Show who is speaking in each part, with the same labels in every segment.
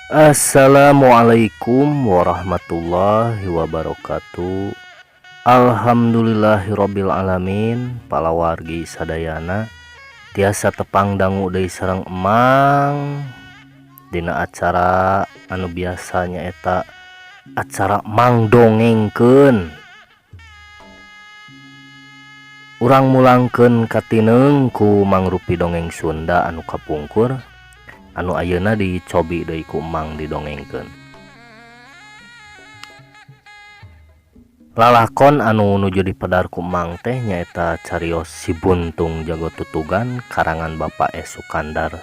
Speaker 1: Assalamualaikum warahmatullahi wabarakatuh. Alhamdulillahirabbil alamin. Palawargi sadayana tiasa tepang dangu deui sareng Emang dina acara anu biasanya eta acara Mang dongengkeun. Urang mulangkeun katineung ku mangrupi dongeng Sunda anu kapungkur anu ayeuna dicobi deui ku Mang didongengkeun. Lalakon anu nuju dipedar ku Mang teh nyaeta carios Si Buntung Jago Tutugan karangan Bapak E. Sukandar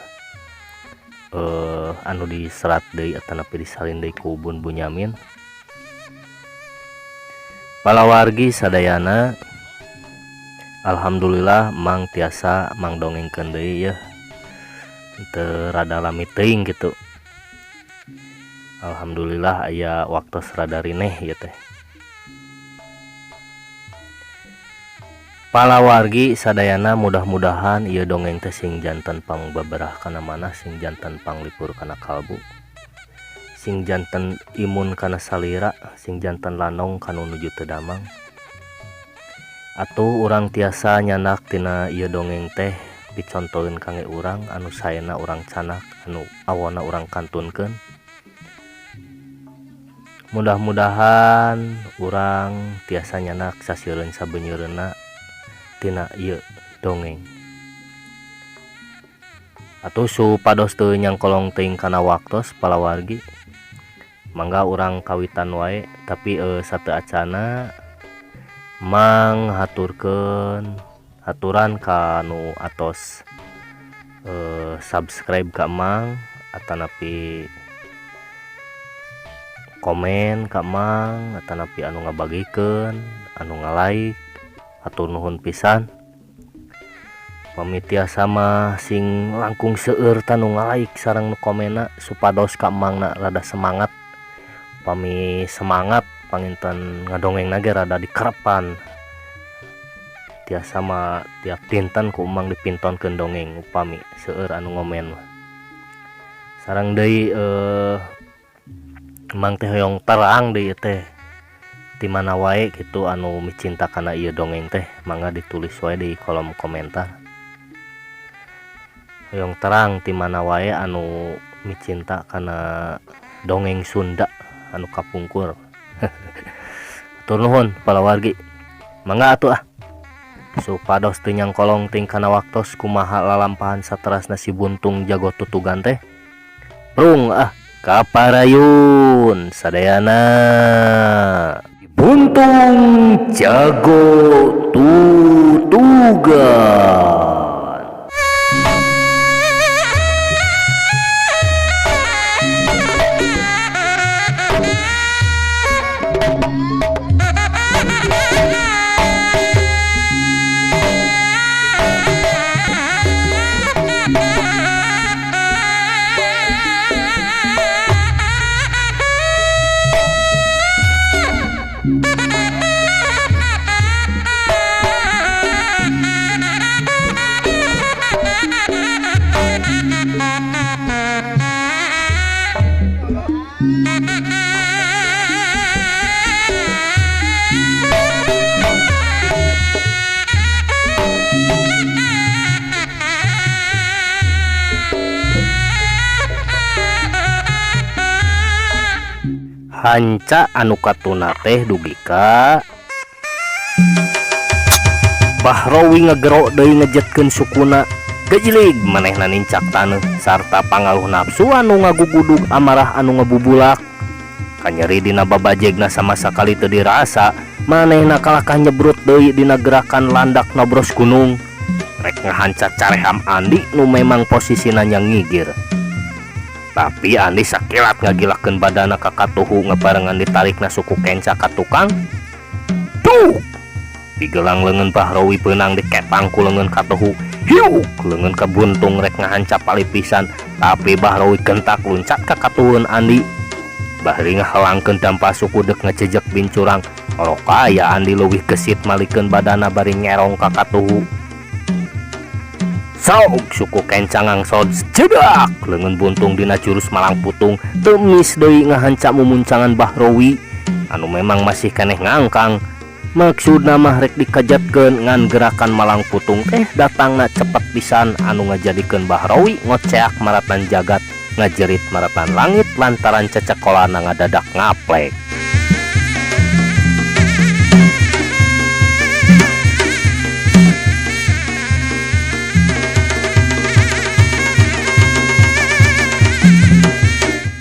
Speaker 1: anu diserat deui atanapi disalin deui ku Bun Bunyamin. Palawargi sadayana, alhamdulillah Mang tiasa Mang dongengkeun deui yeuh. Teu rada lami teuing gitu. Alhamdulillah aya waktos rada rineh ieu teh. Palawargi sadayana, mudah-mudahan ieu dongeng teh sing janten pangbaberah kana manah, sing janten panglipur kana kalbu, sing janten imun kana salira, sing janten lanong kanu nuju teu damang. Atuh urang tiasa nyandak tina ieu dongeng teh dicontoheun kangge urang anu saena urang canak anu awona urang kantunkeun. Mudah-mudahan urang tiasa nyandak sasieureun sabenyeureunna tina ieu dongeng. Atuh supados teu nyangkolong teuing kana waktos palawargi, mangga urang kawitan wae. Tapi sateu acana Mang haturkeun aturan ka nu atos subscribe ka Mang atanapi komen ka Mang atanapi anu ngabagikeun anu nga-like, hatur nuhun pisan. Pami tiasa mah sing langkung seueur tah nu nga-like sareng nu komenna supados ka Mangna rada semangat. Pami semangat panginten ngadongengna ge rada dikerepan. Tiasa mah tiap dinten ku Mang dipintonkeun dongeng upami seueur anu ngomen mah. Sareng deui Mang teh hoyong terang deui teh di mana wae gitu anu micinta kana ieu dongeng teh, mangga ditulis wae di kolom komentar. Hoyong terang di mana wae anu micinta kana dongeng Sunda anu kapungkur. Hatur nuhun palawargi. Mangga atuh ah. Supados teu nyangkolong teuing kana waktos kumaha lalampahan saterasna Si Buntung Jago Tutugan teh. Prung ah kaparayun sadayana. Buntung Jago Tutugan. Hanca anu katuna teh dugi ka Bahrowi ngegero deui ngejetkeun sukuna gejilig manehna nincak taneuh sarta pangaruh nafsu anu ngagugudug amarah anu ngebubulak. Kanyeri dina babajegna sama sakali teu dirasa, manehna kalakah nyebrut deui dina gerakan landak nobros gunung rek ngahanca careham Andi nu memang posisina ngigir. Tapi Andi sakilat ngagilakeun badana ka katuhu ngebarengan ditarikna suku kenca ka tukang. Duh! Digelang leungeun Bahrowi beunang dikepang ku leungeun katuhu. Hiuk! Leungeun kabuntung rek ngahanca palipisan, tapi Bahrowi gentak luncat ka katuhun Andi. Bahri ngahalangkeun dampa suku deuk ngejejek bincurang. Orok aya Andi leuwih gesit malikeun badana bari nyerong ka katuhu. Saug suku kenca ngangsod jedak leungeun buntung dina jurus malang putung teu mis deui ngahanca mumuncangan Bahrowi anu memang masih keneh ngangkang. Maksudna mah rek dikajatkeun ngan gerakan malang putung teh datangna cepet pisan anu ngajadikeun Bahrowi ngoceak maratan jagat ngajerit maratan langit lantaran cecekolana ngadadak ngaplek.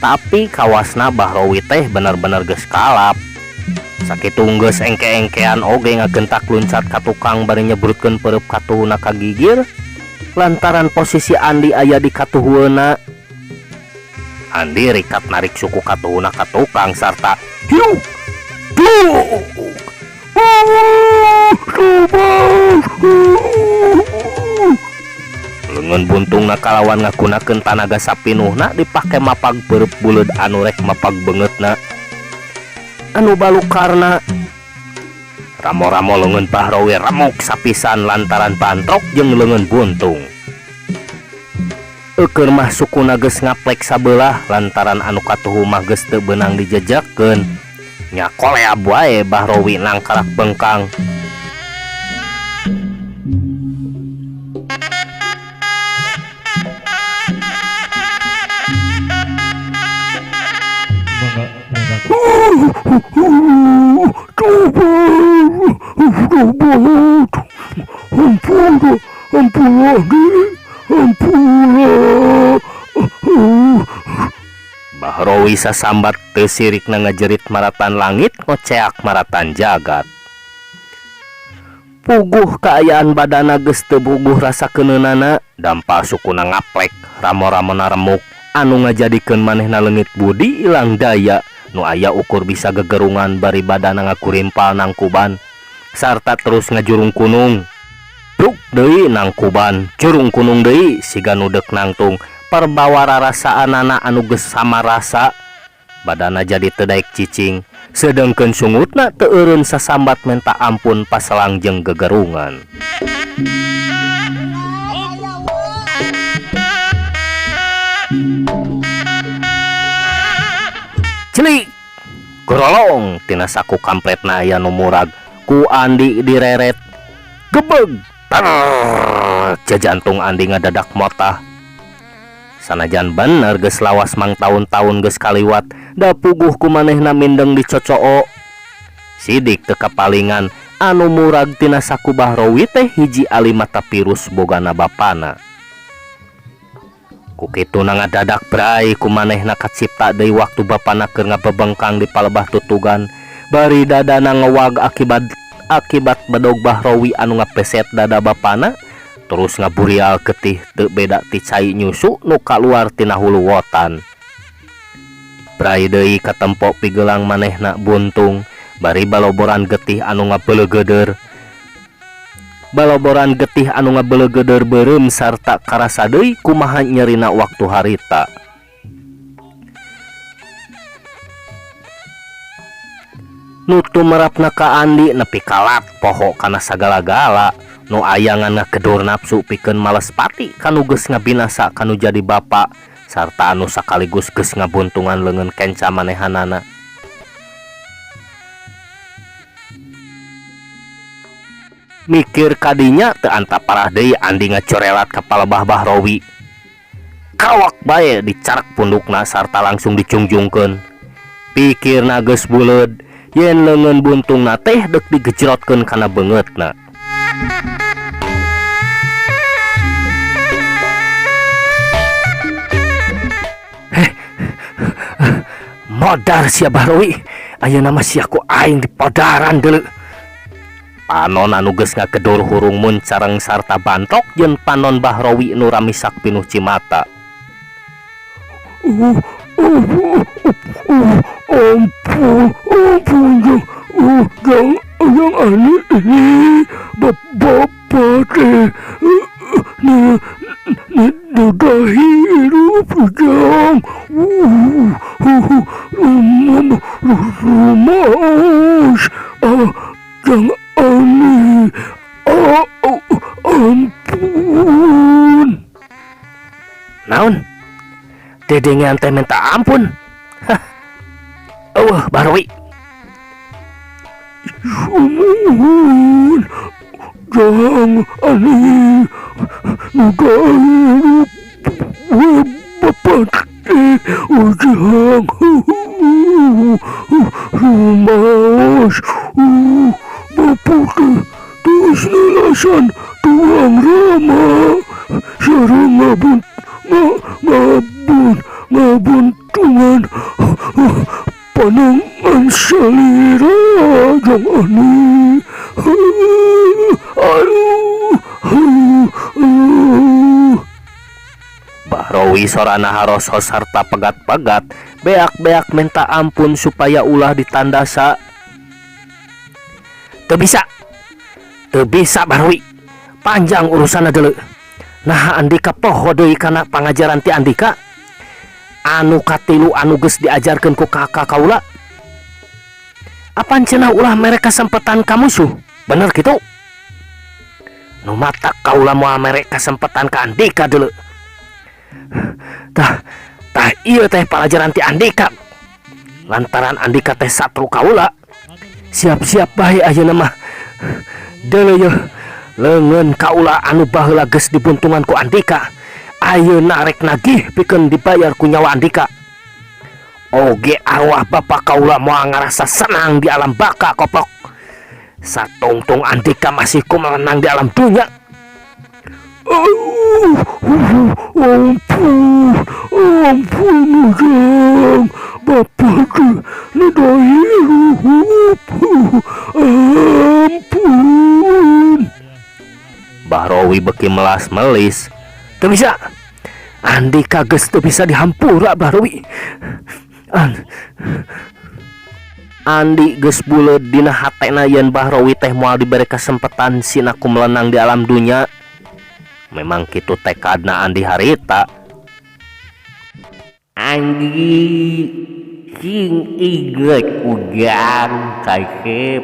Speaker 1: Tapi kawasna Bahrowi teh bener-bener geus kalap. Sakitu geus engke-engkean oge ngagentak luncat ka tukang bari nyebrutkeun peureub katuhuna ka gigir lantaran posisi Andi aya di katuhueuna. Andi rikat narik suku katuhuna ka tukang sarta hiuk duk. Leungeun buntungna kalawan ngagunakeun tanaga sapinuhna dipake mapag peureub buleud anu rek mapag beungeutna. Anu balukarna ramo-ramo leungeun Bahrowi remuk sapisan lantaran bantrok jeung leungeun buntung. Eukeur mah sukuna geus ngaplek sabelah lantaran anu katuhu mah geus teu beunang dijejakkeun. Nya koleab wae Bahrowi nangkarak bengkang. Bahrowi sasambat teu sirikna ngajerit maratan langit ngoceak maratan jagat. Puguh kaayaan badana geus teu puguh rasa keuneunana, dampa sukuna ngaplek ramo-ramona remuk anu ngajadikeun manehna leungit budi ilang daya. Nu aya ukur bisa gegerungan bari badana ngakurimpal nangkuban sarta terus ngajurung kunung. Bruk deui nangkuban, jurung kunung deui siga nu deuk nangtung. Perbawa rarasaanana anu geus sama rasa badana jadi teu daek cicing, sedengkeun sungutna teu eureun sasambat menta ampun paselang jeung gegerungan. Celik gorolong tina saku kampretna aya nu murag ku Andi direret gebeg tar jajantung Andi ngadadak motah. Sanajan bener geus lawas mang taun-taun geus kaliwat da puguh ku manehna mindeng dicocoo. Sidik teu kapalingan anu murag tina saku Bahrowi teh hiji ali mata virus bogana bapana. Ku kituna ngadadak brai ku manehna kacipta deui waktu bapana keur ngabebengkang di palebah tutugan bari dadana ngewag akibat bedog Bahrowi anu ngapeset dada bapana terus ngaburial getih teu beda ti cai nyusu nu kaluar tina hulu wotan. Brai deui katempo pigelang manehna buntung bari baloboran getih anu ngabeuleugeuder. Baloboran getih anu ngabeuleugeuder beureum sarta karasa deui kumaha nyerina waktu harita. Nu tumerapna ka Andi nepi kalat poho kana sagala-gala nu aya ngan ngagedur nafsu pikeun males pati kanu geus ngabinasa kanu jadi bapa sarta anu sakaligus geus ngabuntungan leungeun kenca manehanana. Mikir kadinya teu anta parah deui Andi ngacorelat ka palebah Bahrowi. Kawak bae dicarak pundukna sarta langsung dicungjungkeun. Pikirna geus buleud yen leungeun buntungna teh deuk digejrotkeun kana beungeutna. Heh, modar sia Bahrowi, ayeuna mah sia ku aing dipodaran deuleu. Panon anu geus ngagedur hurung muncareng sarta bantok jeung panon Bahrowi nu ramisak pinuh cimata. Naon? Dedengean teh minta ampun. Hah. Eueuh Bahrowi.
Speaker 2: Sumuhun jang ani nu hirup we bapak teh ujang rumaos bapak teh tos lalasan tuang rama sareng ngabuntungan panangan salira jang ani aduh.
Speaker 1: Bahrowi sorana harosos sarta pegat-pegat beak-beak minta ampun supaya ulah ditandasa. Teu bisa. Teu bisa Bahrowi. Panjang urusanna deuleu. Nah Andika poho deui kana pangajaran ti Andika. Anu katilu anu geus diajarkeun ku kakak kaula. Apan cenah ulah mere kasempetan ka musuh? Bener kitu? Nu matak kaula moal mere kasempetan ka Andika deuleu. Tah, tah ieu teh palajaran ti Andika. Lantaran Andika teh satru kaula. Siap-siap bae ayeuna mah. Deuleu yeuh, leungeun kaula anu baheula geus dibuntungan ku Andika. Ayeuna rek nagih pikeun dibayar ku nyawa Andika. Oge arwah bapa kaula moal ngarasa senang di alam baka koplok. Satungtung Andika masih kumelenang di alam dunya.
Speaker 2: Aduh, ampun, ampun ujang, bapak teh nu hirup, ampun.
Speaker 1: Bahrowi beki melas-melis. Teu bisa. Andika geus teu bisa dihampura Bahrowi. Andi geus buleud dina hatena yen Bahrowi teh moal dibere kasempetan sina kumelenang di alam dunya. Memang kitu tekadna Andi harita.
Speaker 3: Andi sing inget ujang kasep.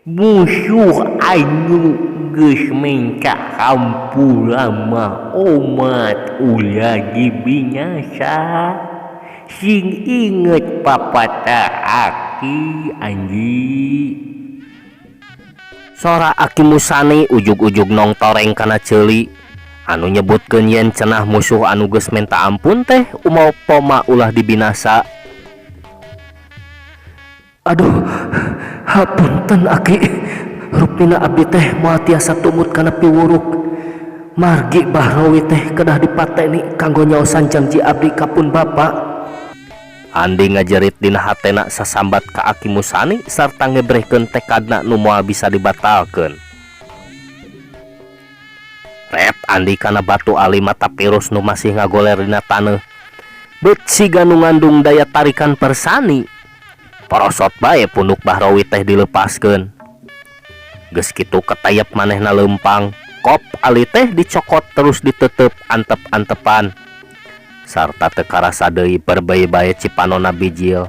Speaker 3: Musuh anu geus minta hampura mah omat ulah dibinasa. Sing inget papatah aki Andi.
Speaker 1: Sora Aki Musani ujug-ujug nongtoreng kana ceuli anu nyebutkeun yen cenah musuh anu geus minta ampun teh umal poma ulah dibinasa. Aduh, hapunten Aki, rupina abdi teh moal tiasa tumut kana piwuruk. Margi Bahrowi teh kedah dipateni kanggo nyaosan janji abdi ka pun bapa. Andi ngajerit dina hatena sasambat ka Aki Musani sarta ngebrehkeun tekadna nu moal bisa dibatalkeun. Ret Andi kana batu ali mata pirus nu masih ngagoler dina taneuh. Beut siga nu ngandung daya tarikan persani. Porosot bae punuk Bahrowi teh dilepaskeun. Geus kitu ketayep manehna leumpang, kop ali teh dicokot terus ditetep antep-antepan. Sarta teu karasa deui berbei bae cipanona bijil.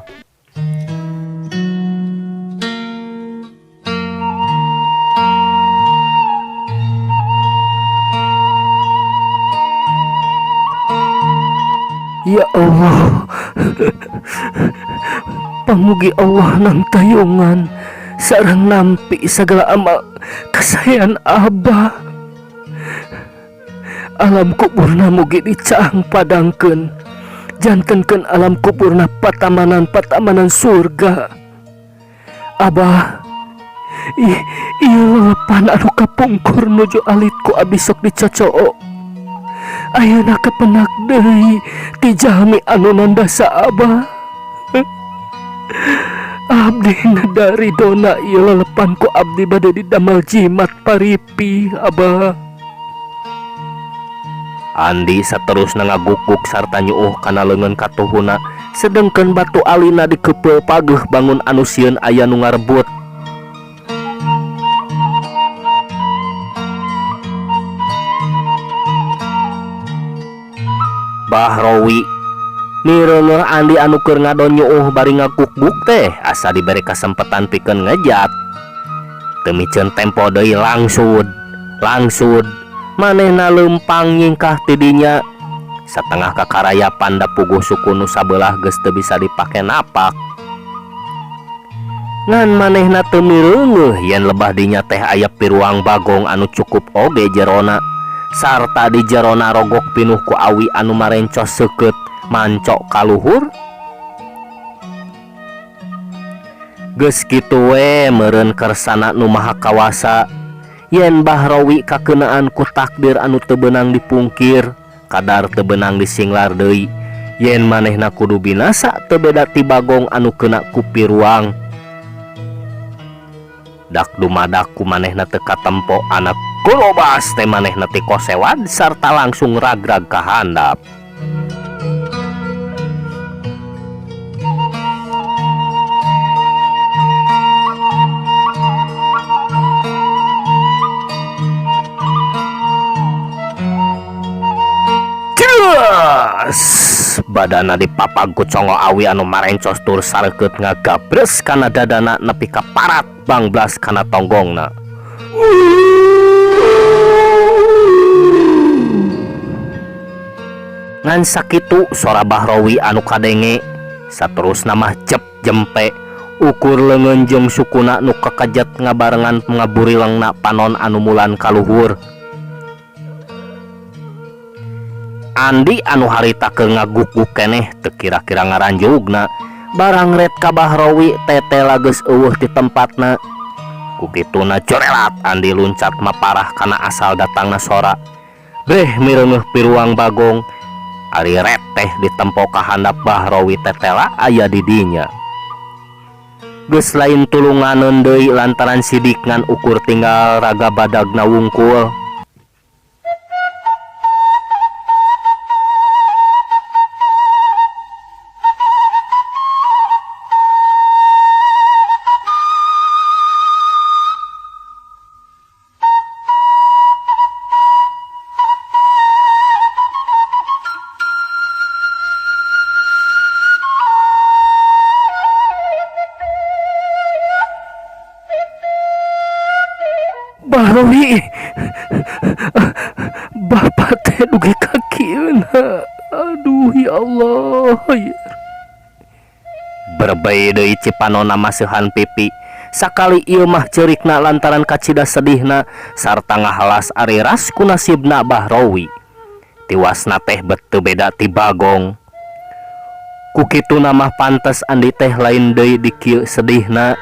Speaker 2: Ya Allah, pamugi Allah nangtayungan sareng nampi sagala amal kasaean Abah. Alam kuburna mugi dicaang padangkeun, jantenkeun alam kuburna patamanan-patamanan surga. Abah, ih, ieu lelepan anu kapungkur nuju alit ku abdi sok dicocoo. Ayeuna kapenak deui ti jalmi anu nandasa Abah. Abdi dari dona ieu lelepan ku abdi bade didamel jimat paripi Abah.
Speaker 1: Andi saterusna ngagukguk sarta nyuuh kana leungeun katuhuna, sedengkeun batu alina dikeupeu pageuh bangun anu sieun aya nu ngarebut. Bahrowi mireungeuh Andi anu keur ngadon nyuuh bari ngagukguk teh asa dibere kasempetan pikeun ngejat. Teu miceun tempo deui langsud, langsud manehna leumpang nyingkah ti dinya. Satengah kakarayapan da puguh suku nu sabelah geus teu bisa dipake napak. Ngan manehna teu mireungeuh yen lebah dinya teh aya piruang bagong anu cukup oge jerona sarta di jerona rogok pinuh ku awi anu marencos seukeut mancok ka luhur. Geus kitu we meureun kersana nu maha kawasa yen Bahrowi kakeunaan ku takdir anu teu beunang dipungkir kadar teu beunang disinglar deui yen manehna kudu binasa teu beda ti bagong anu keuna ku piruang. Dak dumadak ku manehna teu katempo anak kulobas teh manehna ti kosewad sarta langsung ragrag ka handap. Jelas badana dipapag ku congo awi anu marencos tur sareukeut ngagabres kana dadana nepi ka parat bangblas kana tonggongna. Ngan sakitu sora Bahrowi anu kadenge saterusna mah jep jempe ukur leungeun jeung sukuna nu kakajet ngabarengan ngaburilengna panon anu mulan kaluhur. Andi anu harita keur ngaguk-guk keneh teu kira-kira ngaranjugna barang ret ka Bahrowi tetela geus eueuh ti tempatna. Ku kituna jorelat Andi luncat maparah kana asal datangna sora. Breh mireungeuh piruang bagong ari ret teh ditempo ka handap Bahrowi tetela aya di dinya. Geus lain tulunganeun deui lantaran sidik ngan ukur tinggal raga badagna wungkul.
Speaker 2: Bahrowi, bapak teh dugi ka kieuna. Aduh ya Allah.
Speaker 1: Berbei deui cipanona maseuhan pipi. Sakali ieu mah ceurikna lantaran kacida sedihna sarta ngahalas ari ras ku nasibna Bahrowi. Tiwasna teh bet teu beda ti Bagong. Ku kituna mah pantes Andi teh lain deui di kieu sedihna.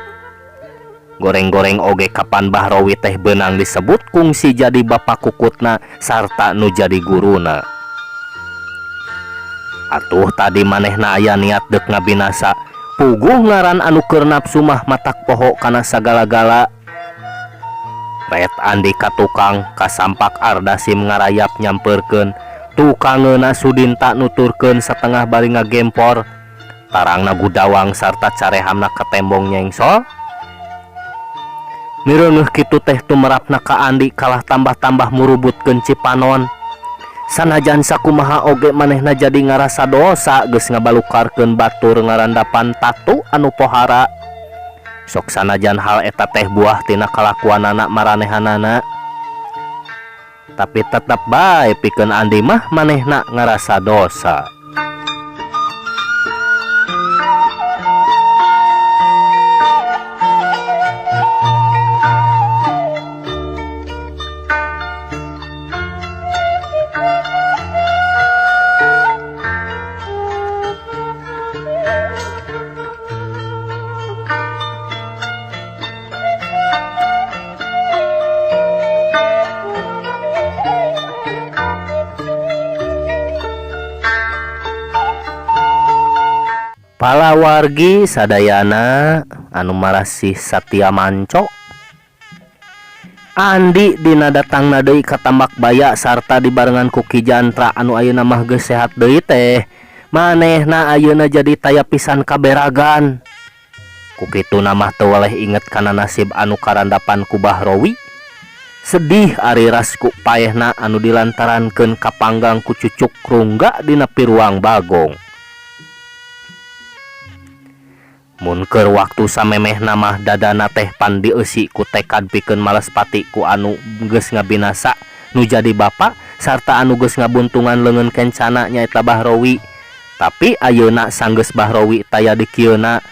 Speaker 1: Goreng-goreng oge kapan Bahrowi teh beunang disebut kungsi jadi bapak kukutna sarta nu jadi guruna. Atuh tadi manehna aya niat deuk ngabinasa, puguh ngaran anu keur nafsu mah matak poho kana sagala-gala. Ret Andi ka tukang kasampak Ardasim ngarayap nyampeurkeun, tukangeuna Sudinta nuturkeun satengah bari ngagempor. Tarangna gudawang sarta carehamna katembong nyengsol. Mireuneuh kitu teh tumerapna ka Andi kalah tambah-tambah murubutkeun cipanon. Sanajan sakumaha oge manehna jadi ngarasa dosa geus ngabalukarkeun batur ngarandapan tatu anu pohara. Sok sanajan hal eta teh buah tina kalakuanana maranehanana. Tapi tetep bae pikeun Andi mah manehna ngarasa dosa. Palawargi sadayana anu marasih satia manco. Andi dina datangna deui ka Tambak Baya sarta dibarengan ku Ki Jantra anu ayeuna mah geus sehat deui teh. Manehna ayeuna jadi taya pisan kaberagan. Ku kituna mah teu weleh inget kana nasib anu karandapan ku Bahrowi. Sedih ari ras ku paehna anu dilantarankeun kapanggang ku cucuk rungga dina piruang Bagong. Mun keur waktu samemehna mah dadana teh pan dieusi ku tekad pikeun males pati ku anu geus ngabinasa nu jadi bapa sarta anu geus ngabuntungan leungeun kencana nyaeta Bahrowi. Tapi ayeuna sanggeus Bahrowi taya di kieuna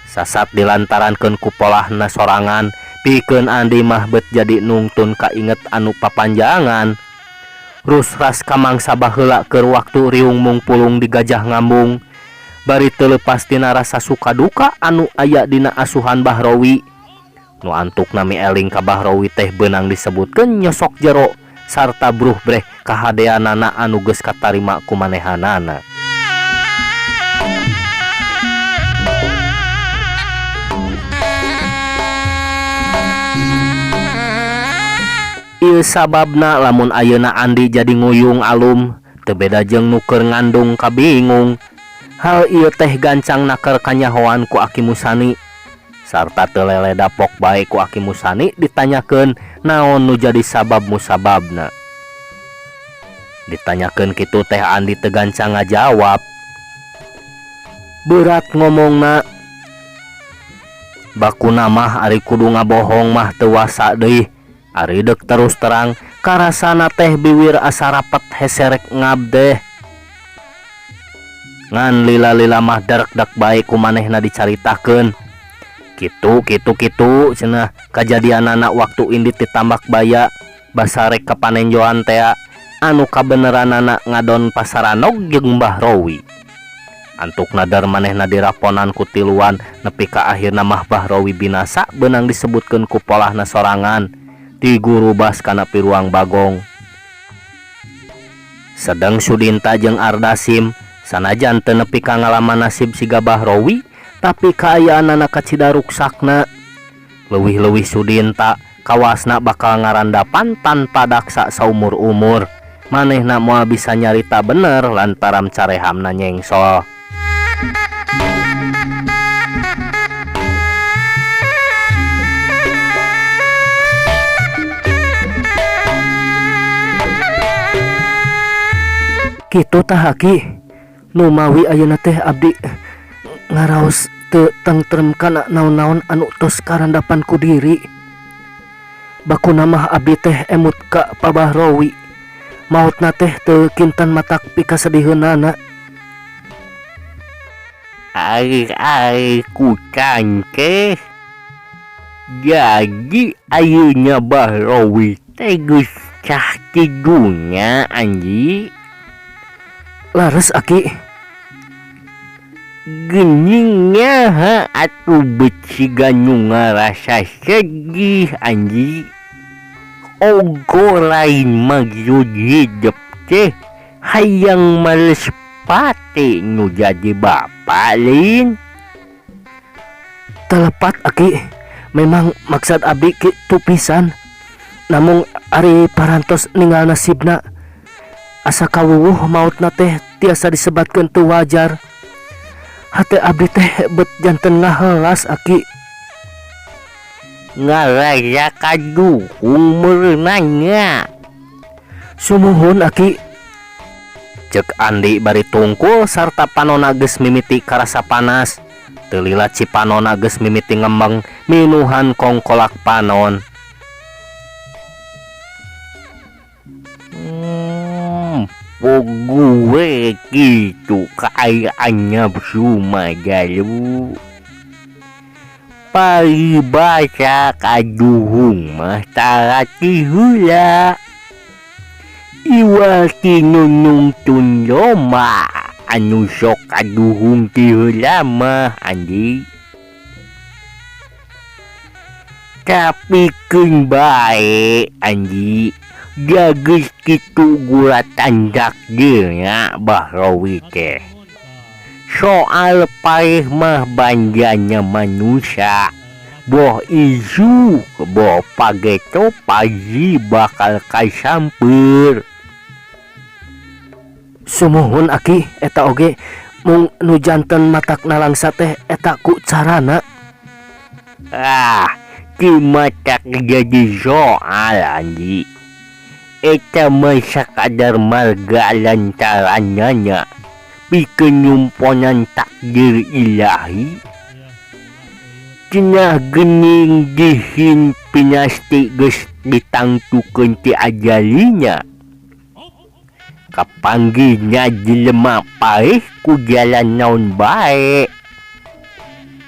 Speaker 1: sasat dilantarankeun ku polahna sorangan pikeun Andi mah bet jadi nungtun kainget anu papanjangan. Rusras kamangsa baheula keur waktu riung mungpulung di Gajah Ngambung. Bari teu leupas tina rasa suka duka anu aya dina asuhan Bahrowi. Nu antukna mieling ka Bahrowi teh beunang disebutkeun nyosok jero sarta bruh breh kahadeanana anu geus katarima ku manehanana. Ieu sababna lamun ayeuna Andi jadi nguyung alum teu beda jeung nu keur ngandung kabingung. Hal ieu teh gancang naker kanyahoan ku Aki Musani. Sarta teu lele dapok bae ku Aki Musani ditanyakeun naon nu jadi sabab musababna. Ditanyakeun kitu teh Andi teu gancang ngajawab. Berat ngomongna. Bakuna mah ari kudu ngabohong mah teu wasa deui. Ari deuk terus terang karasana teh biwir asa rapet heserek ngabdeh. Ngan lila-lila mah derek-dek bae ku manehna dicaritakeun. Kitu kitu kitu cenah kajadianana waktu indit ditambak baya basarek ka panenjoan tea anu kabeneranana ngadon pasaranog jeung Mbah Rowi. Antukna dar manehna diraponan ku tiluan nepi ka akhirna mah Mbah Rowi binasa beunang disebutkeun ku polahna sorangan ti guru bas kana piruang Bagong. Sedeng Sudinta jeung Ardasim sanajan teu nepi ka ngalaman nasib siga Bahrowi tapi kaayaanana kacida ruksakna. Leuwih-leuwih Sudinta kawasna bakal ngarandapan tanpa daksa saumur-umur. Manehna moal bisa nyarita bener lantaran carehamna nyengsol.
Speaker 2: Kitu tah Aki. Numawi ayeuna teh abdi ngaraos teu tengtrem kana naon-naon anu tos karandapan ku diri. Bakuna mah abdi teh emut ka Pa Bahrowi. Maotna teh teu kinten matak pikasediheunana.
Speaker 3: Ari-ari ku cangkeh. Jadi ayeuna Bahrowi teh geus cah ti dunya anji.
Speaker 2: Lares Aki.
Speaker 3: Geuning nyaha atuh bet siga nu ngarasa sedih anji. Ogo lain maksud hidup teh hayang males pate nu jadi bapa lain.
Speaker 2: Telepat Aki, memang maksud abdi kitu pisan. Namung ari parantos ninggal nasibna asa kawuwuh mautna teh tiasa disebatkeun teu wajar. Hate abdi teh bet janten ngahelas Aki.
Speaker 3: Ngarasa kaduhung meureunanya.
Speaker 2: Sumuhun Aki.
Speaker 1: Cek Andi bari tungkul sarta panona geus mimiti karasa panas. Teu lila cipanona geus mimiti ngembeng minuhan kongkolak panon.
Speaker 3: Gue gitu kaayaannya Sumadalu. Paribasa kaduhung mah tarati heula. Iwal ti nu nungtun loma anu sok kaduhung ti heula mah anjing. Tapi keun bae anji. Jageus kitu gula tandak nya Bahrowi teh. Soal paeh mah banjanya manusia. Boh isu boh pageto pagi bakal kasamper.
Speaker 2: Sumuhun Aki eta oge mung nu janten matak nalangsa teh eta ku carana.
Speaker 3: Ah, ti matak jadi soal anji. Eta mah sakadar marga lantarannya pikeun nyumponan takdir ilahi. Cenah geuning dihin pinasti geus ditangtukeun ti ajalinya. Kapanggihna jelema paeh ku jalan naon bae.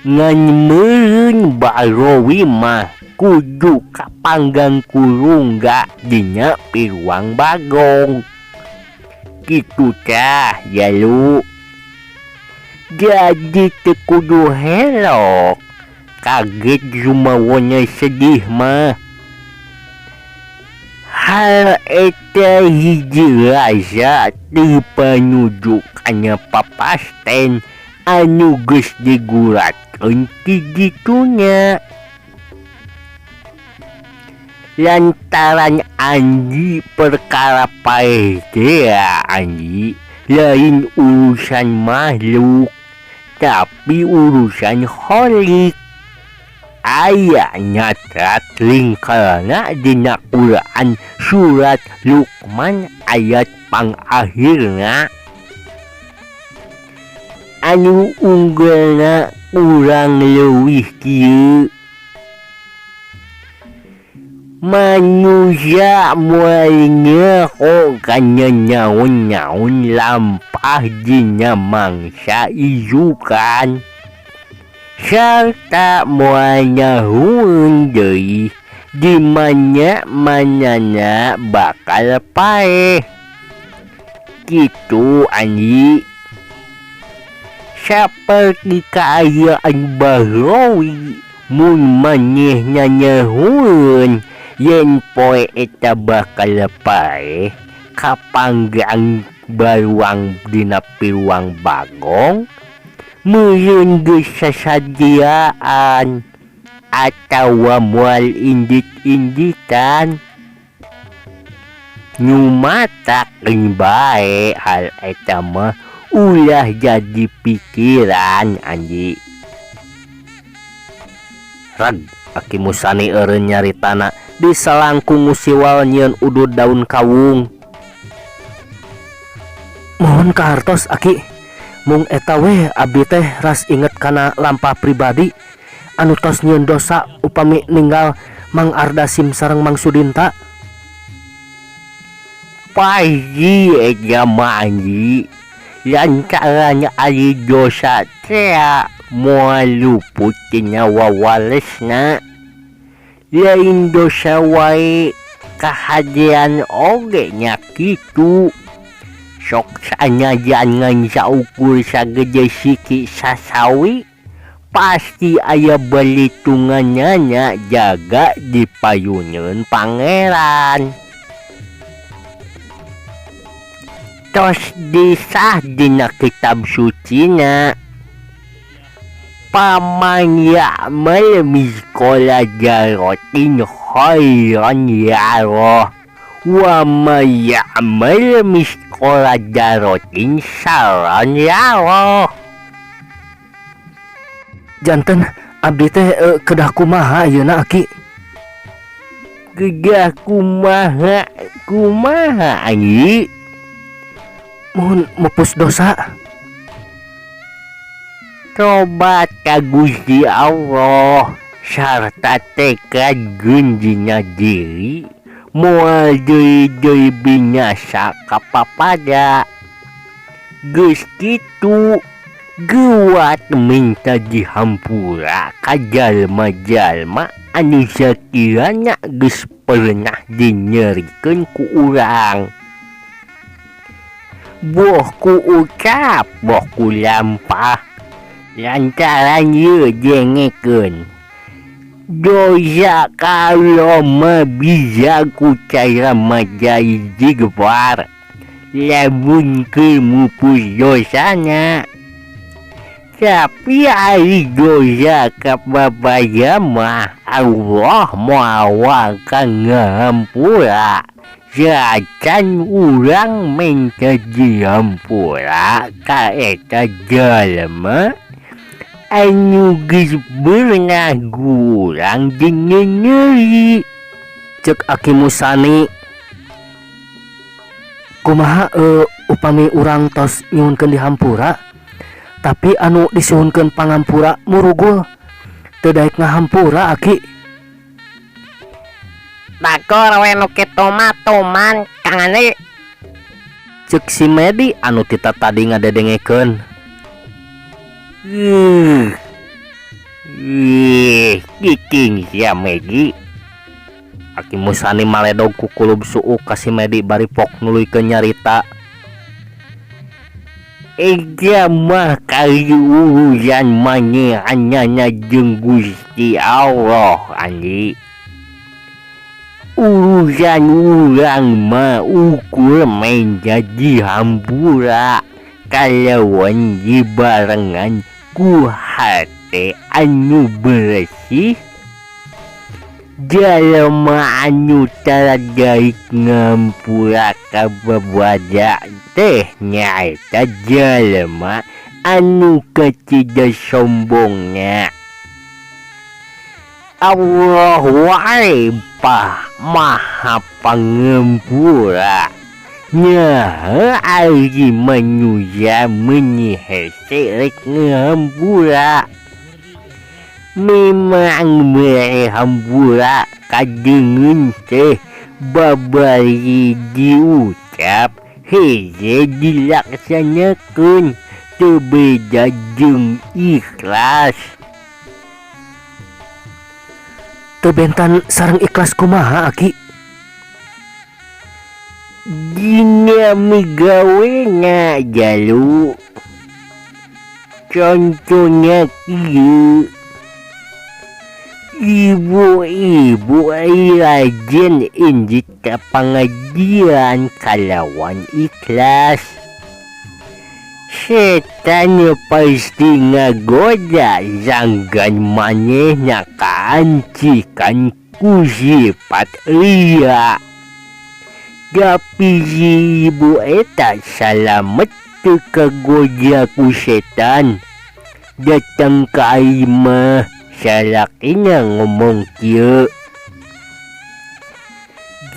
Speaker 3: Ngan meureun Bahrowi mah kudu kapanggang ku rungga dina piruang Bagong. Kitu tah Jalu. Jadi teu kudu helok kaget sumawona sedih mah. Hal eta hiji rasa teu panuju kana papasten anu geus diguratkeun ti dituna. Lantaran Anji perkara paeh tea Anji lain urusan makhluk tapi urusan Khalik. Aya nyatrat lingkarna dina Quran surat Luqman ayat pangakhirna. Anu unggelna kurang leuwih kieu. Manusia moal nyaho kana naon-naon lampah dina mangsa izukan sarta moal nyahueun deui di mana-manana bakal paeh. Kitu Anji. Saperti kaayaan Bahrowi mun manehna nyahueun yen poe eta bakal paeh kapanggang baruang dina piruang Bagong meureun geus sasadiaan atawa moal indit-inditan. Nyumatak geun bae hal eta mah ulah jadi pikiran Anji.
Speaker 1: Reg Aki Musani eureun nyaritana disalangkung ngusiwal nyieun udud daun kawung.
Speaker 2: Mohon kahartos Aki, mung eta we abdi teh ras inget kana lampah pribadi anu tos nyieun dosa upami ninggal Mang Ardasim sareng Mang Sudinta.
Speaker 3: Pasti eta mah Anji, lantaran ari dosa tea moal luput tina wawalesna. Lain dosa wae kahadean oge nya kitu. Sok sanajan ngan saukur sagede siki sasawi pasti aya balitunganana jaga dipayuneun Pangeran. Tos disah dina kitab sucina paman ya'mal mizqala dzarratin khairan yarah wa may ya'mal mizqala dzarratin syarran yarah.
Speaker 2: Janten abdi teh kedah kumaha ayeuna Aki?
Speaker 3: Kedah kumaha kumaha Anji?
Speaker 2: Mohon mupus dosa.
Speaker 3: Tobat ka Gusti Allah sarta tekad geun dina diri moal deui-deui binasa kapapada. Geus kitu geuat minta dihampura ka jalma-jalma anu sakirana geus pernah dinyerikeun ku urang. Boh ku ucap boh ku lampah lantaran ieu dengekeun dosa kalau mah bisa ku cara maca istighfar lamun keur mupus dosana. Tapi ari dosa ka babaja mah Allah moal waka ngahampura. Saacan urang minta dihampura ka eta jalma anu geus beunah ku urang dinyenyeri.
Speaker 1: Cek Aki Musani.
Speaker 2: Kumaha upami urang tos nyuhunkeun dihampura tapi anu disuhunkeun pangampura murugul teu daek ngahampura Aki?
Speaker 4: Bagor we nu kitu mah tuman Kang Andi.
Speaker 1: Cek si Medi anu tita tadi ngadedengekeun. Ih, cicing sia Medi. Aki Musani maledog ku kulub suuk ka si Medi bari pok nuluykeun nyarita. Ega mah kali urusan manehanana jeung Gusti Allah Andi. Urusan urang mah ukur menjadi hampura kalawan dibarengan ku hate anu beresih. Jalema anu tara daek ngampura ka babada teh nyaeta jalema anu kacida sombongna. Allah wae pah maha pangampura nyaha ari manusia meuni hese rek ngahampura. Memang mere hampura kadeungeun teh babari diucap hese dilaksanakeun teu beda jeung ikhlas.
Speaker 2: Teu bentan sareng ikhlas kumaha Aki?
Speaker 3: Dina migawena jalu. Contohna kieu. Ibu-ibu rajin indit ka pangajian kalawan ikhlas. Setan pasti ngagoda sanggan manehna kaancikan ku sifat ria. Tapi si ibu eta salamet teu kagoda ku setan. Datang ka imah salakina ngomong kieu.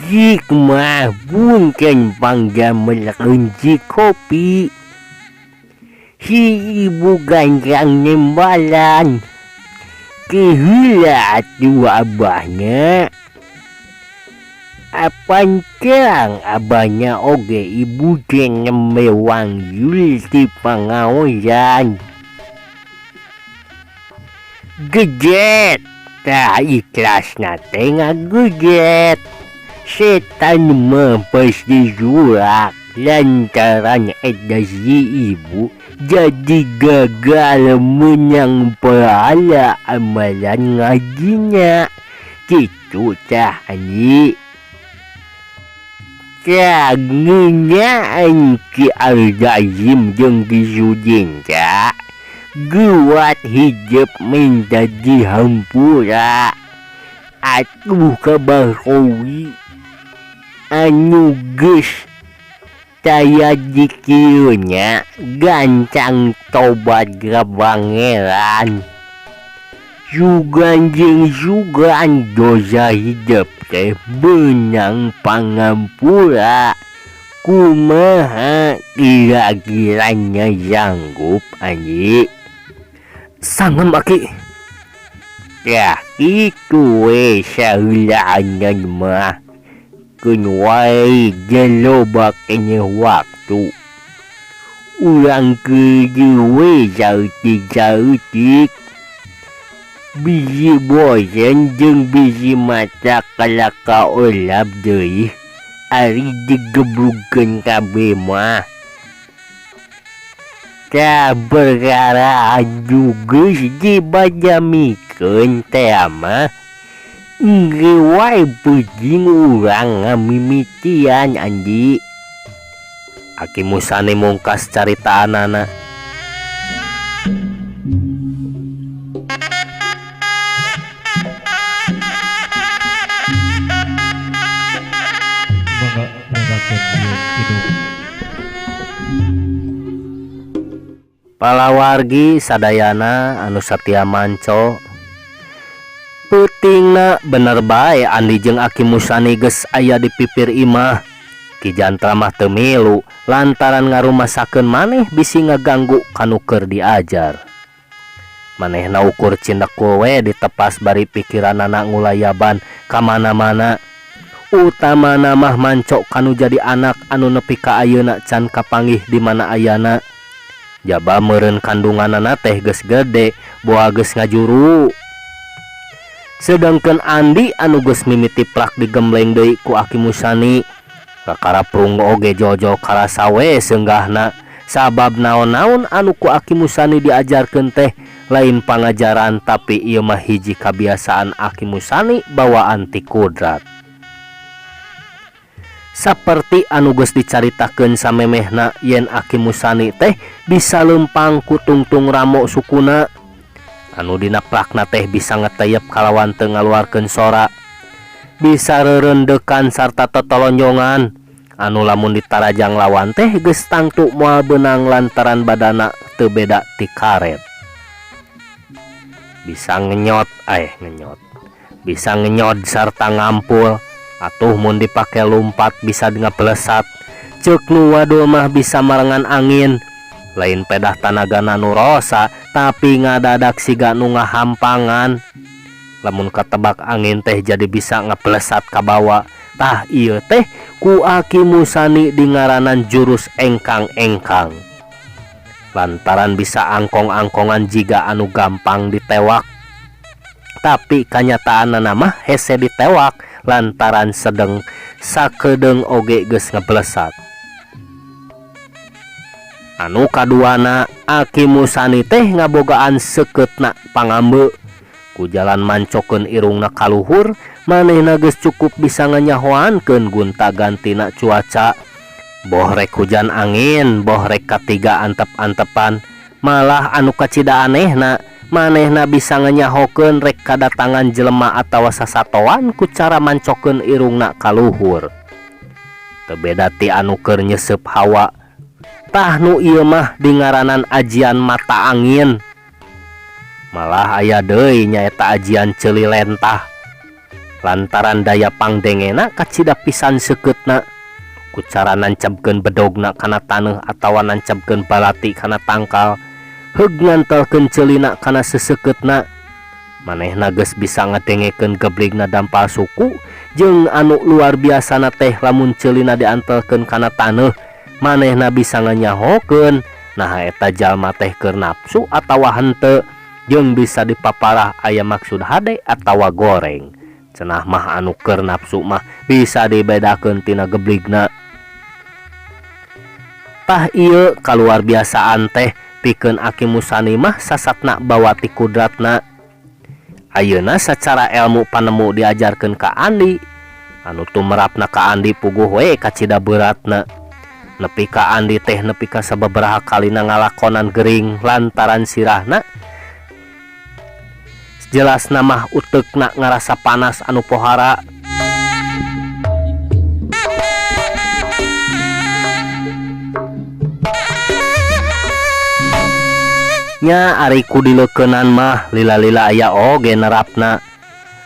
Speaker 3: Jik mah punten pangdamelkeun si kopi. Si ibu gancang nembalan. Keheula atuh abahnya. Apan terang abahnya oge ibu teh nembe wangjul ti pangaosan. Gejet tah ikhlasna teh ngagejet. Setan mah pasti jurak lantaran eta si ibu jadi gagal menang pahala amalan ngajinya. Kitu tah Andi. Tah ngeunaan Ki Arzazim jeung Ki Sujinta guat hidup minta dihampura. Atuh kabahowi anu geus taya dikieu nya gancang tobat ka Pangeran. Sugan jeung sugan dosa hidup teh beunang pangampura. Kumaha kira-kiranya sanggup Andi?
Speaker 2: Sangem Aki.
Speaker 3: Tah kitu we saheulaanan mah. Keun wae geus loba keneh waktu. Urang keur we saeutik-saeutik. Bisi bosen jeung bisi mata kalaka olap deui ari digebrugkeun kabeh mah. Tah perkara anu geus dibajamikeun teh mah engke wae peuting urang ngamimitian Andi.
Speaker 1: Aki Musani mungkas caritaanana. Palawargi sadayana anu satia manco. Peutingna bener bae Andi jeung Aki Musani geus aya di pipir imah. Ki Jantra mah teu milu lantaran ngarumasakeun maneh bisi ngaganggu kanu keur diajar. Manehna ukur cindekul we ditepas bari pikiranana ngulayaban ka mana-mana. Utamana mah manco kanu jadi anak anu nepi ka ayeuna can kapanggih di mana ayana. Jaba meureun kandunganana teh geus gede boa geus ngajuru. Sedangkan Andi anu geus mimiti plak digembleng deui ku Aki Musani. Kakara prung oge jojo karasa we seunggahna sabab naon-naon anu ku Aki Musani diajarkeun teh lain pangajaran tapi ieu mah hiji kabiasaan Aki Musani bawaan ti kudrat. Saperti anu geus dicaritakeun samemehna yen Aki Musani teh bisa lempang ku tungtung ramo sukuna anu dina plakna teh bisa ngeteyep kalawan teu ngaluarkeun sora, bisa rerendekan sarta totolonjongan anu lamun ditarajang lawan teh geus tangtu moal beunang lantaran badana teu beda ti karet. Bisa ngenyot ngenyot, bisa ngenyod sarta ngampul atuh mun dipake lumpat bisa ngapelesat. Ceuk nu wadul mah bisa marengan angin, lain pedah tanagana nu rosa tapi ngadadak siga nu ngahampangan. Lamun katebak angin teh jadi bisa ngapelesat kabawa. Tah ieu teh ku Aki Musani dingaranan jurus engkang-engkang lantaran bisa angkong-angkongan jiga anu gampang ditewak. Tapi kanyataanana mah hese ditewak lantaran sedeng sakedeung oge geus ngeblesat. Anu kaduana Aki Musani teh ngabogaan sekeutna pangambe ku jalan mancokeun irungna kaluhur manehna geus cukup bisa nganyahoankeun gonta-gantina cuaca. Boh rek hujan angin, boh rek katiga antep-antepan, malah anu kacida anehna manehna bisa nganyahokeun rek kadatangan jelema atawa sasatoan ku cara mancokeun irungna kaluhur. Teu beda ti anu keur nyeseup hawa. Tah nu ieu mah dingaranan ajian mata angin. Malah aya deui nyaeta ajian ceuli lentah. Lantaran daya pangdengena kacida pisan seukeutna ku cara nancebkeun bedogna kana taneuh atawa nancebkeun balati kana tangkal, heug ngantelkeun ceulina kana seseukeutna. Manehna geus bisa ngadengekeun gebligna dampal suku jeung anu luar biasana teh lamun ceulina diantelkeun kana taneuh manehna bisa nganyahokeun naha eta jalma teh keur nafsu atawa henteu jeung bisa dipaparah aya maksud hade atawa goreng. Cenah mah anu keur nafsu mah bisa dibedakeun tina gebligna. Tah ieu kaluar biasaan teh pikeun Aki Musani mah sasatna bawa ti kudratna. Ayeuna sacara ilmu panemu diajarkeun ka Andi anu tumerapna ka Andi puguh we kacida beratna. Nepi ka Andi teh nepi ka sababaraha kalina ngalakonan gering lantaran sirahna jelasna mah uteukna ngarasa panas anu pohara. Nya ari ku dileukeunnan mah lila-lila aya oge nerapna.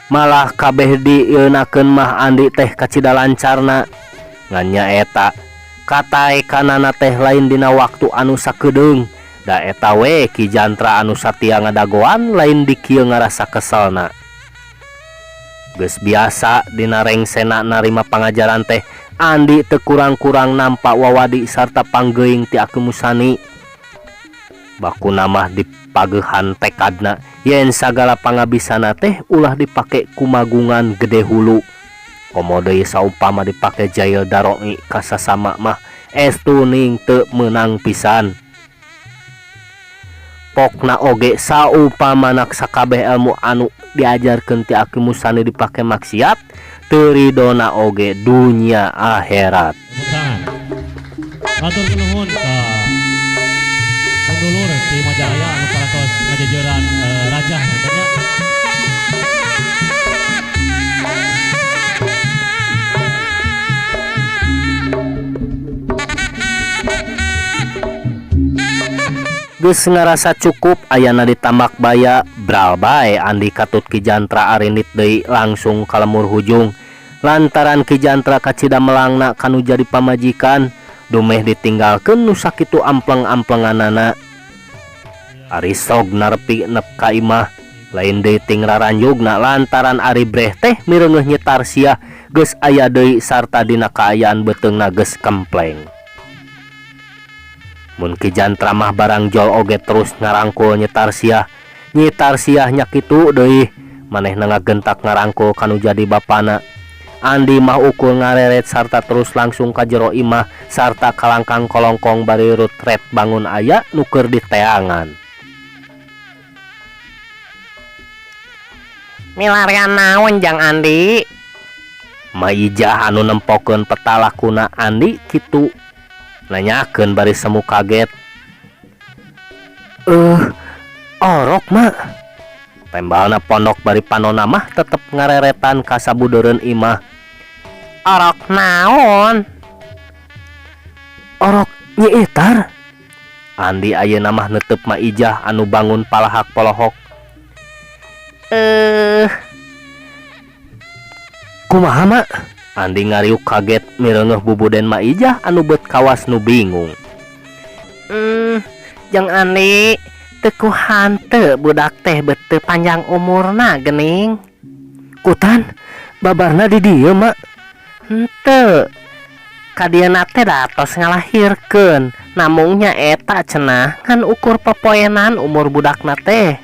Speaker 1: Malah kabeh dieunakeun mah Andi teh kacida lancarna. Ngan nyaeta kataekanana teh lain dina waktu anu sakedeung. Da eta we Ki Jantra anu satia ngadagoan lain di kieu ngarasa keselna. Geus biasa dina rengsena narima pangajaran teh Andi teu kurang-kurang nampa wawadi sarta panggeuing ti Aki Musani. Bakuna mah dipagehan tekadna yen sagala pangabisana teh ulah dipake kumagungan gede hulu. Komo deui saumpama dipake jail darongi ka sasama mah estu ning teu meunang pisan. Pokna oge saumpamana sakabeh ilmu anu diajarkeun ti Aki Musani dipake maksiat teu ridona oge dunya akhirat.
Speaker 4: Hatur nuhun ka sedulur ti Majalaya anu parantos ngajejeran rajah tanya.
Speaker 1: Geus ngarasa cukup ayana ditambak baya bral bae Andi katut Ki Jantra arinit deui langsung ka lemur hujung. Lantaran Ki Jantra kacida melangna kanu jadi pamajikan dumeh ditinggalkeun nu sakitu ampleng-amplenganana. Ari sok narepi nep ka imah Lain deui ting raranjugna lantaran ari breh teh mireungeuh Nyi Tarsiah geus aya deui sarta dina kaayaan beuteungna geus kempleng. Mun Ki Jantra mah barang jol oge terus ngarangkul Nyi Tarsiah. Nyi Tarsiah nya kitu deui, manehna ngagentak ngarangkul ka nu jadi bapana. Andi mah ukur ngareret sarta terus langsung ka jero imah sarta kalangkang kolongkong bari rutret bangun aya nu keur diteangan.
Speaker 5: Milarian naon Jang Andi?
Speaker 1: Maijah anu nempokeun peta lakuna Andi kitu nanyakeun bari semu kaget. Orok mak. Tembalna pondok bari panona mah tetep ngareretan ka sabudeureun imah.
Speaker 5: Orok naon?
Speaker 2: Orok Nyi Itar.
Speaker 1: Andi ayeuna mah netep Maijah anu bangun palahak polohok.
Speaker 2: Kumaha mak?
Speaker 1: Andi ngariuk kaget mireungeuh bubuden Maijah anu beut kawas nu bingung.
Speaker 5: Jang Andi, teu ku hanteu budak teh beut teu panjang umurna geuning.
Speaker 2: Kutan, babarna di dieu mak.
Speaker 5: Henteu. Ka dieuna teh da tos ngalahirkeun, namung nya eta cenah ngan ukur popoenan umur budakna teh.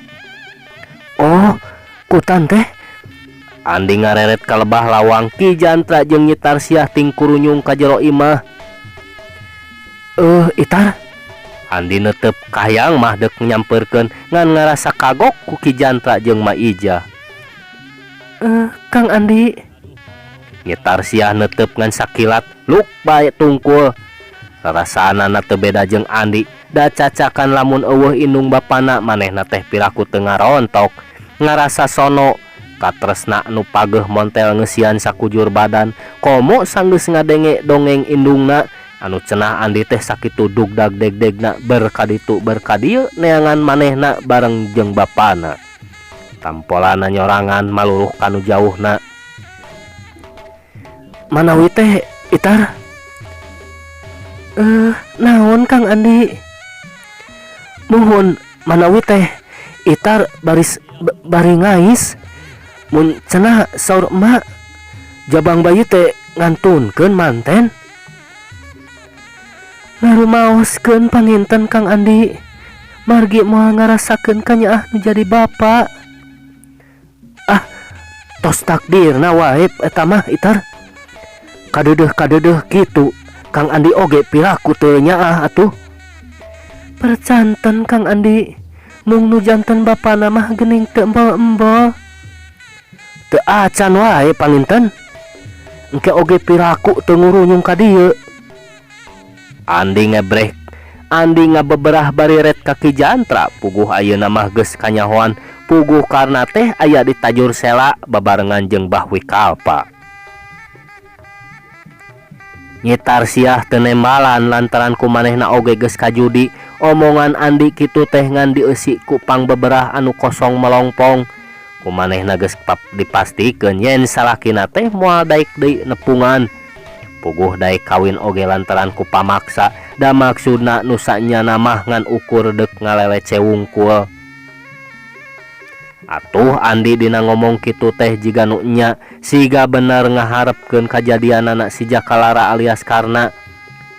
Speaker 2: Oh, kutan teh.
Speaker 1: Andi ngareret ka lebah lawang Ki Jantra jeung Nyi Tarsiah ting kurunyung ka jero imah.
Speaker 2: Itar.
Speaker 1: Andi netep kahayang mah deuk nyampeurkeun ngan ngarasa kagok ku Ki Jantra jeung Maijah.
Speaker 2: Kang Andi.
Speaker 1: Nyi Tarsiah netep ngan sakilat luk bae tungkul. Rarasaanana teu beda jeung Andi, da cacakan lamun eueuh indung bapana manehna teh piraku teu ngarontok. Ngarasa sono katresna nu pageuh montel ngeusian sakujur badan, komo sanggeus ngadenge dongeng indungna anu cenah Andi teh sakitu dugdag degdegna berkaditu berkadieu neangan manehna bareng jeung bapana. Tampolana nyorangan maluruh kanu jauhna.
Speaker 2: Manawi teh Itar? Naon Kang Andi? Muhun manawi teh Itar baris bari ngais. Mun cenah saur emak jabang bayi teh ngantunkeun manten. Ngarumaoskeun panginten Kang Andi. Margi moal ngarasakeun kanyaah nu jadi bapa. Ah, tos takdirna wae eta mah Itar. Kadeudeuh-kadeudeuh kitu Kang Andi oge piraku teu nyaah atuh. Percanten Kang Andi, mung nu janten bapana mah geuning teu embol-embol. Teu acan wae panginten. Engke oge piraku teu ngurunyung ka dieu.
Speaker 1: Andi ngebrek, Andi ngabeberah bari ret ka Ki Jantra, puguh ayeuna mah geus kanyahoan, puguh karna teh aya di tajur sela babarengan jeung Bah Wikalpa. Nyi Tarsiah teu nembalan lantaran ku manehna oge geus kajudi, omongan Andi kitu teh ngan dieusi ku pangbeberah anu kosong melongpong. Ku manehna geus dipastikeun yen salakina teh moal daek deui nepungan. Puguh daek kawin oge lantaran ku pamaksa, da maksudna nu sanyana mah ngan ukur deuk ngalelece wungkul. Atuh Andi dina ngomong kitu teh jiga nu nya, siga bener ngaharepkeun kajadianana si Jakalara alias Karna.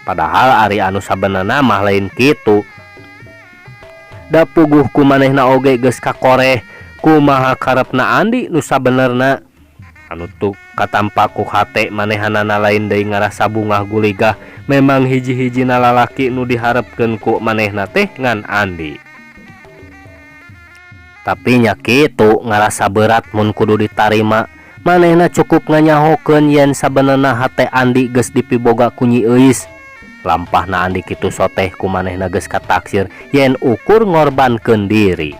Speaker 1: Padahal ari anu sabenerna mah lain kitu. Da puguh ku manehna oge geus kakoreh, kumaha karepna Andi nu sabenerna. Anu tu katampa ku hate manehanana lain deui ngarasa bungah guligah, memang hiji-hijina lalaki nu diharepkeun ku manehna teh ngan Andi. Tapi nya kitu ngarasa berat mun kudu ditarima. Manehna cukup nganyahokeun yen sabenerna hate Andi geus dipiboga ku Nyi Euis. Lampahna Andi kitu soteh ku manehna geus kataksir yen ukur ngorbankeun diri.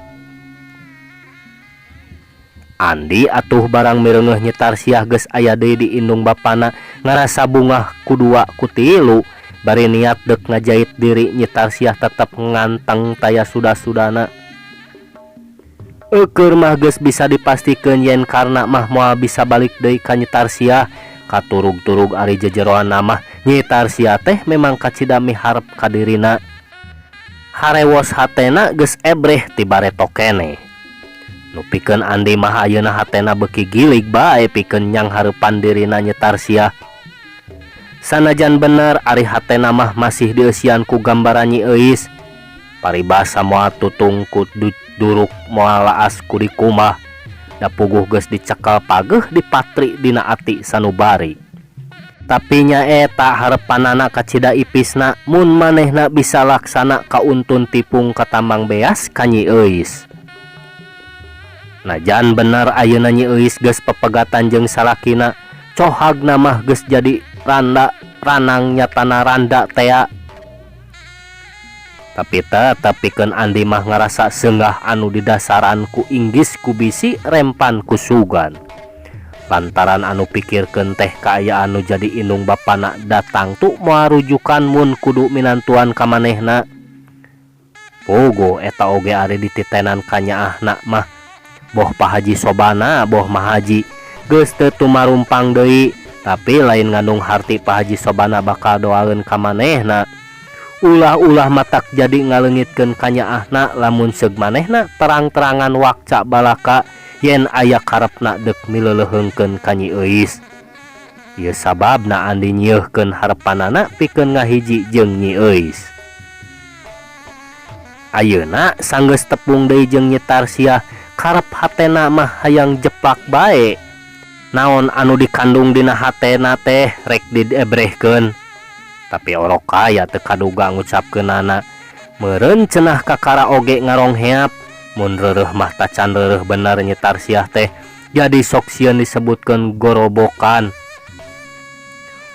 Speaker 1: Andi atuh barang mireungeuh Nyi Tarsiah geus aya deui di indung bapana ngarasa bungah ku dua ku tilu bari niat deuk ngajait diri Nyi Tarsiah tetep nganteng taya suda-sudana. Eukeur mah geus bisa dipastikeun yen Karna mah moal bisa balik deui ka Nyi Tarsiah. Katurug-turug ari jejeroanna mah Nyi Tarsiah teh memang kacida miharep ka dirina. Harewos hatena geus ebreh ti bareto keneh. Nu pikeun Andi mah ayeuna hatena beuki gilig bae pikeun nyanghareupan dirina Nyi Tarsiah. Sanajan bener ari hatena mah masih dieusian ku gambaran Nyi Euis. Paribasa moal tutung ku duruk moal laas ku dikumbah. Da puguh geus dicekal pageuh dipatri dina ati sanubari. Tapi nyaeta harepanana kacida ipisna mun manehna bisa laksana kauntun tipung katambang beas ka Nyi Euis. Najan bener ayeuna Nyi Euis geus pepegatan jeung salakina, cohagna mah geus jadi randa ranang nyatana randa tea. Tapi tetep pikeun Andi mah ngarasa seunggah anu didasaran ku inggis ku bisi rempan ku sugan. Lantaran anu pikirkeun teh kaayaan nu jadi indung bapana datang tu moal rujukan mun kudu minantuan ka manehna. Puguh eta oge ari dititenan ka nyaahna mah boh Pa Haji Sobana boh Mahaji geus teu tumarumpang deui tapi lain ngandung harti Pa Haji Sobana bakal doaeun ka manehna. Ulah-ulah matak jadi ngaleungitkeun ka nyaahna lamun seug manehna terang-terangan wakca balaka yen aya karepna deuk mileleuheungkeun ka Nyi Euis. Ieu sababna Andi nyieuhkeun harepanana pikeun ngahiji jeung Nyi Euis. Ayeuna sanggeus tepung deui jeung Nyi Tarsiah karep hatena mah hayang jeplak bae. Naon anu dikandung dina hatena teh rek diebrehkeun. Tapi orok kaya teu kaduga ngucapkeunana. Meureun cenah kakara oge ngarongheap mun reureuh mah tacan reureuh bener Nyi Tarsiah teh jadi sok sieun disebutkeun gorobokan.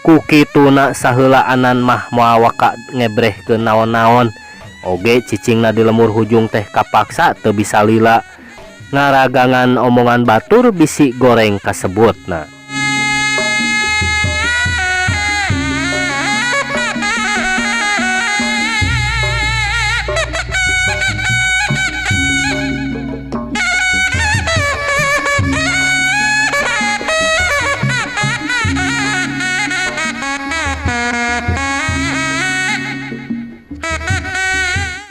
Speaker 1: Ku kituna saheulaanan mah moal waka ngebrehkeun naon-naon. Oge cicingna di lemur hujung teh kapaksa teu bisa lila. Ngaragangan omongan batur bisi goreng kasebutna.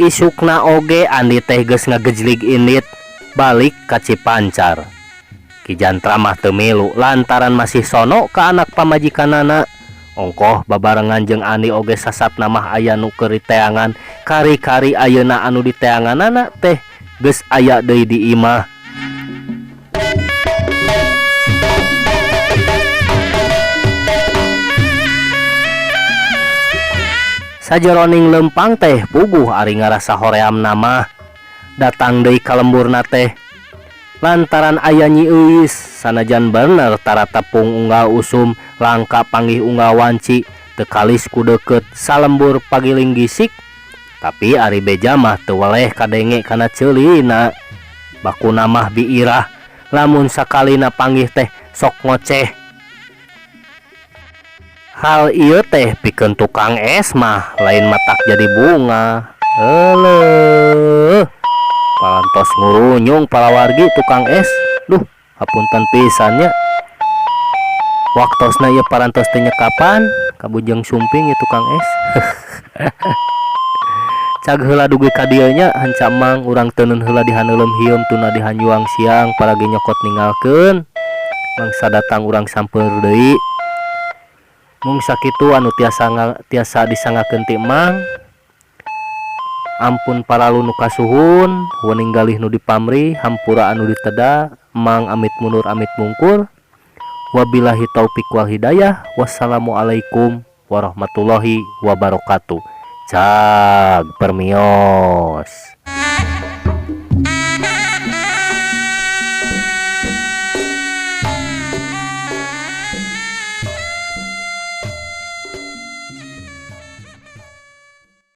Speaker 1: Isukna oge Andi teh geus ngagejlig indit balik ka Cipancar. Ki Jantra mah teu milu lantaran masih sono ka anak pamajikanana. Ongkoh babarengan jeung Andi oge sasatna mah aya nu keur diteangan, kari-kari ayeuna anu diteanganana teh geus aya deui di imah. Sajeroning lempang teh puguh ari ngarasa hoream mah datang deui ka lemburna teh lantaran aya Nyi Euis sanajan bener tara tepung unggal usum langka panggih unggal wanci teu kalis ku deukeut salembur pagiling gisik tapi ari beja mah teu weleh kadenge kana ceulina bakuna mah biirah lamun sakalina panggih teh sok ngoceh. Hal ieu teh pikeun tukang es mah lain matak jadi bunga. Eleuh. Parantos ngurunyung palawargi tukang es. Duh, hapunten pisan nya. Waktosna ieu parantos teu nyekapan kabujeng sumping ieu tukang es. Cag heula dugi ka dieu nya hanca mang urang teuneun heula dihaneuleum hieum tuna dihanjuang siang paragi nyokot ninggalkeun. Mangsa datang urang samper deui. Mung sakitu anu tiasa disangakeun ti Mang. Ampun paralu nu kasuhun, wening galih nu dipamrih, hampura anu diteda, Mang amit mundur amit mungkur. Wabillahi taufik wal hidayah. Wassalamualaikum warahmatullahi wabarakatuh. Cag permios.